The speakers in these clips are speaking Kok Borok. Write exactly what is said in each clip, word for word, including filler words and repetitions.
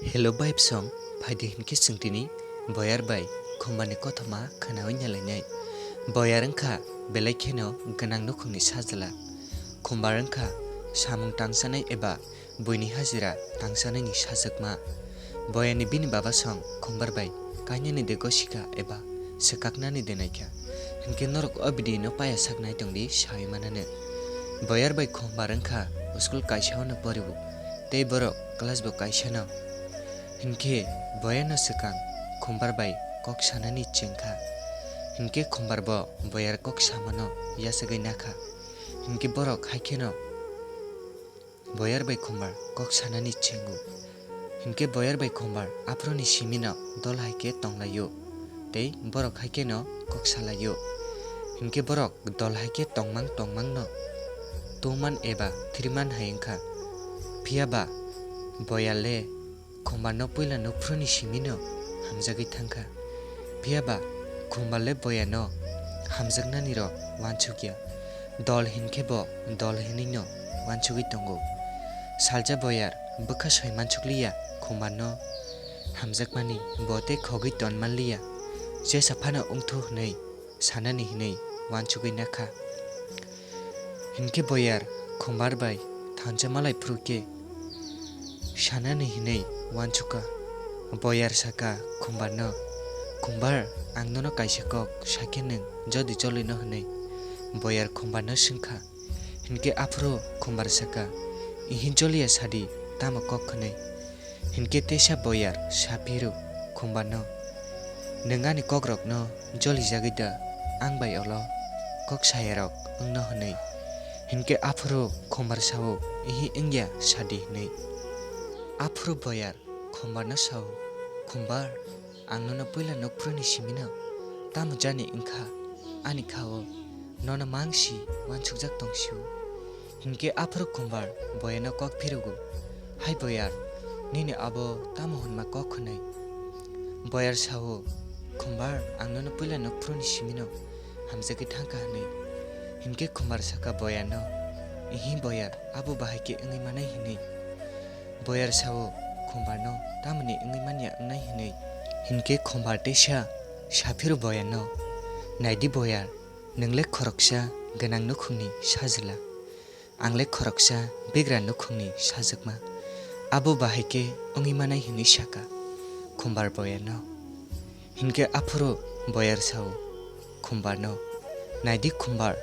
Hello bai bwsong, phaidi hinkhe chwng tini Boyar bai Khumbarni kothoma khwnawi nailainai. Boyar wngkha belai kheno gwnang nukhungni sajla. Khumbar wngkha samung tangsanai eba buini hajira tangsanani sajwkma. Boyani bini baba song Khumbar bai kainani de gosika eba swkaknani de naikha. Hinkhe norok o video no paya sak naitongdi sawi manano. Boyar bai Khumbar wngkha school kaisa o no poriwo, tei borok class bo kaisa no. Hinkhe Boyar no swkang Khumbar bai kok sanani chengkha. Hinkhe Khumbar bo Boyar kok samano yachagwi nakha. Hinkhe borok haikheno Boyar bai Khumbar kok sanani chengo. Hinkhe Boyar bai Khumbar aphuruni simino dol hai khe tonglaio, tei borok hai kheno kok salaio. Hinkhe borok dol hai khe tongmang tongmangno tongman eba thiriman hai wngkha. Phiya ba Boyar le Khumbarno puila nukphuruni simino hamjagwi thangkha. Phiya ba Khumbar le Boyarno hamjaknanirok uansukya. Dol hinkhe bo dol hinwino uansugwi tongo. Salsa Boyar bwkha soi mansukliya Khumbarno hamjakmani, bo tei khogwi tonmanliya. Jesa phano wngthu hwnwi sanani hinwi uansugwi nakha. Hinkhe Boyar Khumbar bai thansa malai phuru khe sanani hinwi uansukha. Boyar saka Khumbarno, "Khumbar, ang nono kaisa kok sakhe nwng jodi cholwino," hinwi Boyar Khumbarno swngkha. Hinkhe aphuru Khumbar saka, "Ihin choliya sadi, tamo kok?" hinwi. Hinkhe teisa Boyar saphiro Khumbarno, "Nwng ani kokrokno jolijagwi da, ang bai olo kok sayarok wngno?" hinwi. Hinkhe aphuru Khumbar sao, "Ihi wngya sadi," hinwi. Aphuru Boyar Khumbarno sao, "Khumbar, ang nono puila nukphuruni simino tamo jani wngkha, ani khao nono mangsi uansukjak tongsio." Hinkhe aphuru Khumbar Boyarno kok phirugo, "Hai Boyar, nini abo tamo hwnma kok?" hinwi. Boyar sao, "Khumbar, ang nono puila nukphuruni simino hamjagwi thangkha," hinwi. Hinkhe Khumbar saka Boyarno, "Ihi Boyar, abo bahai khe wngwi manai," hinwi. Boyar sao Khumbarno, "Tamoni wngwi manya wngnai?" hinwi. Hinkhe Khumbar teisa saphiro Boyarno, "Naidi Boyar, nwng le khoroksa gwnang nukhungni sajla. Ang le khoroksa bigra nukhungni sajwkma. Abo bahai khe wngwi manai," hinwi saka Khumbar Boyarno. Hinkhe aphuru Boyar sao Khumbarno, "Naidi Khumbar,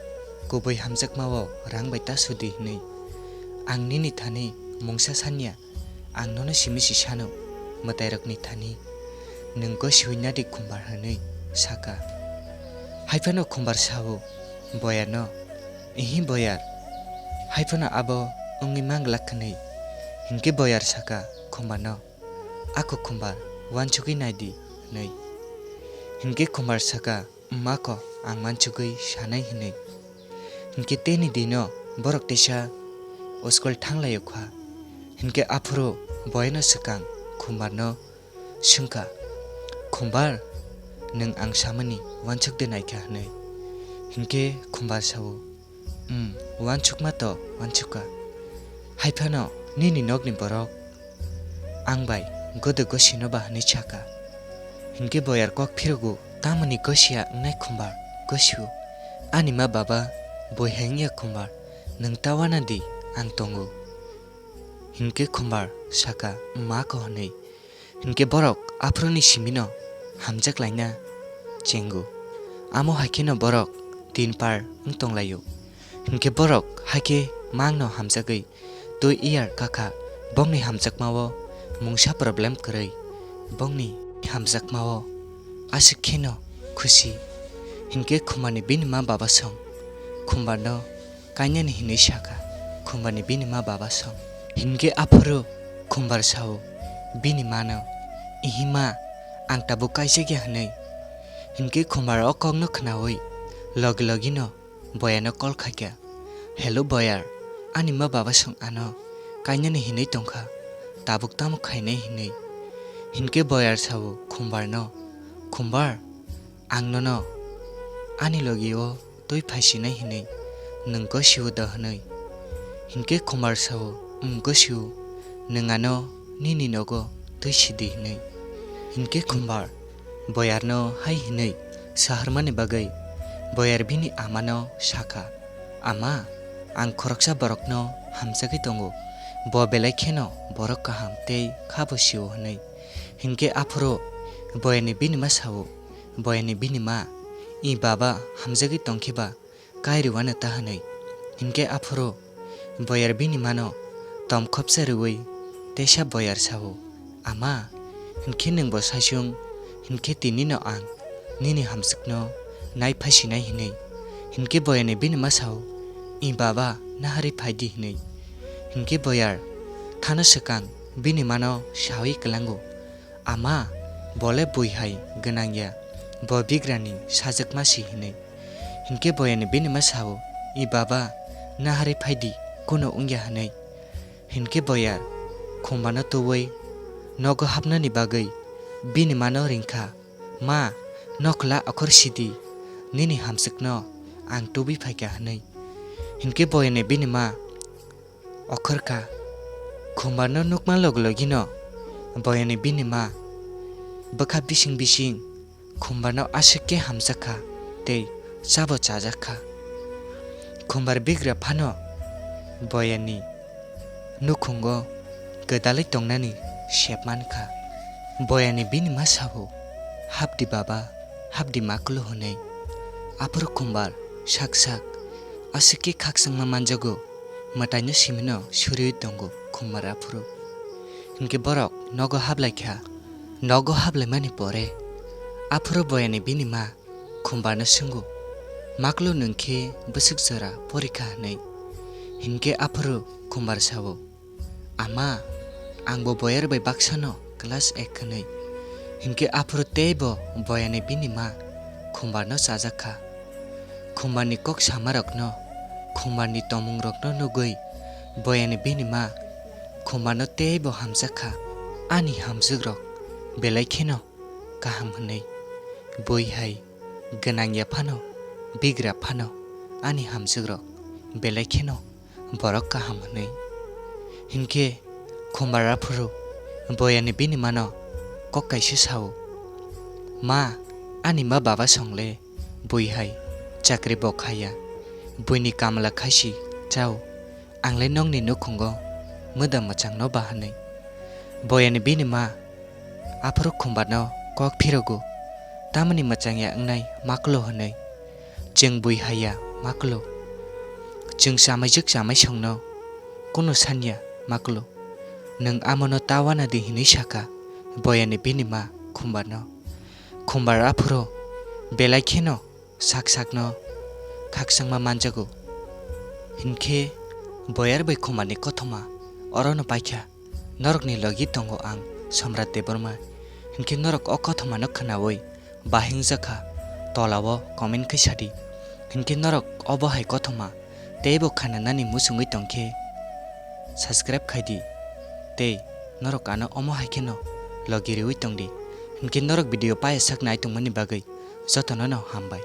kubui hamjakmao rang bai ta sudi," hinwi. "Ang nini thani mungsa sanya, ang nono simi si sano, mwtairokni thani. Nwng gosiwi nadi Khumbar," hinwi saka. Haiphano Khumbar sao Boyarno, "Ihi Boyar, haiphano abo wngwi manglak," hinwi. Hinkhe Boyar saka Khumbarno, "Ako Khumbar, uansugwi naidi," hinwi. Hinkhe Khumbar saka, "Mako, ang mansugwi sanai," hinwi. Hinkhe teni dino borok teisa school thanglaio kha. Hinkhe aphuru Boyarno swkang Khumbarno swngkha, "Khumbar, nwng ang samani uansuk de naikha?" hinwi. Hinkhe Khumbar sao, "Um, uansukma to uansukha. Haiphano nini nokni borok ang bai godo gosino ba?" hinwi saka. Hinkhe Boyar kok phirugo, "Tamoni gosiya wngnai Khumbar, gosio. Ani ma baba bui hai wngya Khumbar, nwng ta uanadi, ang tongo." Hinkhe Khumbar saka, "Mako," hinwi. Hinkhe borok aphuruni simino hamjak laina chengo. Amo hai kheno borok din par wng tonglaio. Hinkhe borok haikhe mangno hamjagwi twi iyar kakha, bongni hamjakmao mungsa problem kwrwi, bongni hamjakmao aswk kheno khusi. Hinkhe Khumbarni bini ma baba song Khumbarno kainani hinwi saka, Khumbarni bini ma baba song. Hinkhe aphuru Khumbar sao bini mano, "Ihi ma, ang tabuk kaijakya," hinwi. Hinkhe Khumbar o kokno khnaui logi logino Boyarno call khaikha, "Hello Boyar, ani ma baba song ano kainani hinwi tongkha, tabuk tamo khainai?" hinwi. Hinkhe Boyar sao Khumbarno, "Khumbar, ang nono ani logi o twi phaisinai hinwi nwng gosio da?" hinwi. Hinkhe Khumbar sao, "Um, gosio, nwng ano nini nogo twi sidi," hinwi. Hinkhe Khumbar boyarno hai hinwi saharmani bagwi boyar bini amano sakha, "Ama, ang khoroksa borokno hamjagwi tongo, bo belai kheno borok kaham tei khabo sio," hinwi. Hinkhe aphuru boyarni bini ma sao, boyarni bini ma, "I baba, hamjagwi tongkhe ba, kai rwano ta," hinwi. Hinkhe aphuru boyar bini mano tom khopsa rwui teisa boyar sao, "Ama, hinkhe nwngbo saisung, hinkhe tinino ang nini hamswkno nai phaisinai," hinwi. Hinkhe boyarni bini ma sao, "I baba, naharwi phaidi," hinwi. Hinkhe boyar thana swkang bini mano saui kwlango, "Ama, bole bui hai gwnang ya, bo bigrani sajwkma si," hinwi. Hinkhe boyarni bini ma sao, "I baba, naharwi phaidi, kuno wngya," hinwi. Hinkhe boyar Khumbarno tubui nogo hapnani bagwi bini mano ringkha, "Ma, nokla okhor sidi, nini hamswkno ang tubui phaikha," hinwi. Hinkhe boyarni bini ma okhorkha. Khumbarno nukma logilogino boyarni bini ma bwkha bising bising Khumbarno aswk khe hamjakha tei chabo chajakkha. Khumbar bigra phano boyarni nukhungo gwdalwi tongnani sep mankha. Boyarni bini ma sao, "Hapdi baba, hapdi maklo," hinwi. Aphuru Khumbar sak sak aswk khe khakchangma manjago, mwtaino simino suriui tongo Khumbar aphuru. Hinkhe borok nogo haplaikha. Nogo haplaimani pore aphuru boyarni bini ma Khumbarno swngo, "Maklo nwng khe bwswk jora porikha?" hinwi. Hinkhe aphuru Khumbar sao, "Ama, angbo boyar bai baksano class ek," hinwi. Hinkhe aphuru teibo boyarni bini ma Khumbarno chajakkha. Khumbarni kok samarokno, Khumbarni tongmungrokno nugwi boyarni bini ma Khumbarno teibo hamjakha, "Ani hamjwkrok belai kheno kaham," hinwi. "Bui hai gwnang ya phano, bigra phano, ani hamjwkrok belai kheno borok kaham," hinwi. Hinkhe Khumbar aphuru boyarni bini mano kok kaisa sao, "Ma, ani ma baba songle bui hai chakri bo khaya, buini kamla khaisi chao, angle nokni nukhungo mwda mwchangno ba," hinwi. Boyarni bini ma aphuru Khumbarno kok phirogo, "Tamoni mwchangya wngnai maklo?" hinwi. "Chwng bui haiya maklo, chwng chamaijwk chamaisongno kuno sanya maklo, nwng amono ta wana di," hinwi sakha boyarni bini ma Khumbarno. Khumbar aphuru belai kheno sak sakno khakchangma manjago. Hinkhe boyar bai Khumbarni kothoma orono paikha. Norokni logi tongo ang, Somrat Debbarma. Hinkhe norok o kothomano khwnaui bahingjakha, tolao comment khe sadi. Hinkhe norok obo hai kothoma teibo khananani muchungwi tongkhe subscribe khaidi, tei norok ano omo hai kheno logi riui tongdi. Hinkhe norok video payasak nai tongmani bagwi jotono no hambai.